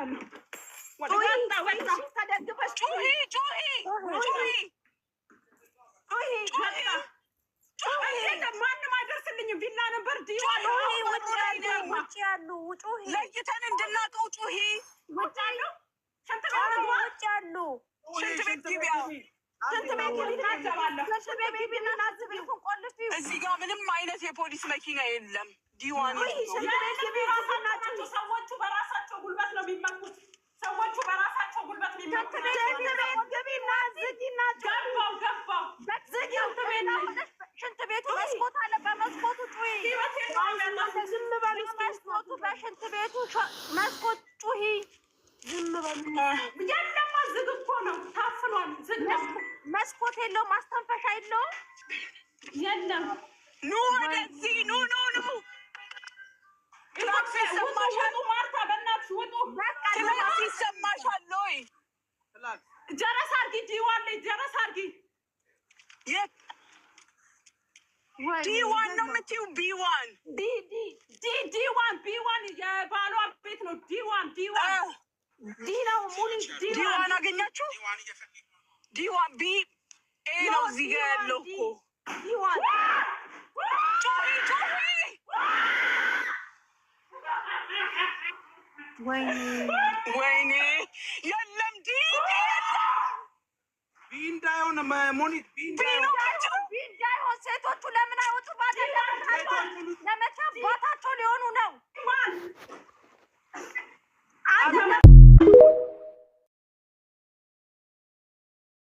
እገባለሁ። ወጣ ወጣ። ተደግፈሽ። ጩሂ ጩሂ ጩሂ። ጩሂ። ጩሂ ጩሂ። የለም፣ ማንም አይደርስልኝም። ቪላ ነበር D። ጩሂ። ውጭ ያሉ፣ ውጭ ያሉ ጩሂ። ለይተን እንድናውቀው ጩሂ። ውጭ አሉ። ሽንት ቤት ልግባ? ውጭ ያሉ። ሽንት ቤት ግቢያ። ሽንት ቤት ግቢና እገባለሁ። ሽንት ቤት ግቢና ዝጊውን ቆልፊው። እዚህ ጋር ምንም አይነት የፖሊስ መኪና የለም። D one። ሽንት ቤት ግቢ። ራሳቸው ሰዎቹ በራሳቸው ጉልበት ነው የሚመኩት። ሰዎቹ በራሳቸው ጉልበት ነው ሽንት የሚመኩት። ቤት ሽንት ቤት ግቢና ዝጊና ጩሂ። ገባው ገባው። ዝጊው። ሽንት ቤቱ መስኮት አለ። በመስኮቱ ጩሂ። ህይወቴን ነው የሚያጠፉት። ዝም በሉ። መስኮቱ በሽንት ቤቱ መስኮት ጩሂ። ዝም በሉ። የለማ፣ ዝግ እኮ ነው፣ ታፍኗል። ዝግ ነው። መስኮት የለውም፣ ማስተንፈሻ የለውም። የለም። ኑ ወደዚህ፣ ኑ ኑ ኑ። ክላክስ ይሰማሻል? ውጡ ማርታ፣ በእናትሽ ውጡ። ክላክስ ይሰማሻል ወይ? ጀረስ አርጊ፣ D one ላይ ጀረስ አርጊ። የት D one ነው የምትይው? B one? D D D D one። B one የባሏ ቤት ነው። D one፣ D one። D ነው ሙሉ። D D one። one አገኛችሁ? D one B A ነው እዚህ ጋ ያለው እኮ። D one። ጩሂ ጩሂ። ወይኔ! ወይኔ፣ የለም፣ D D የለም። B እንዳይሆን ሞኒት፣ B B እንዳይሆን። ነው።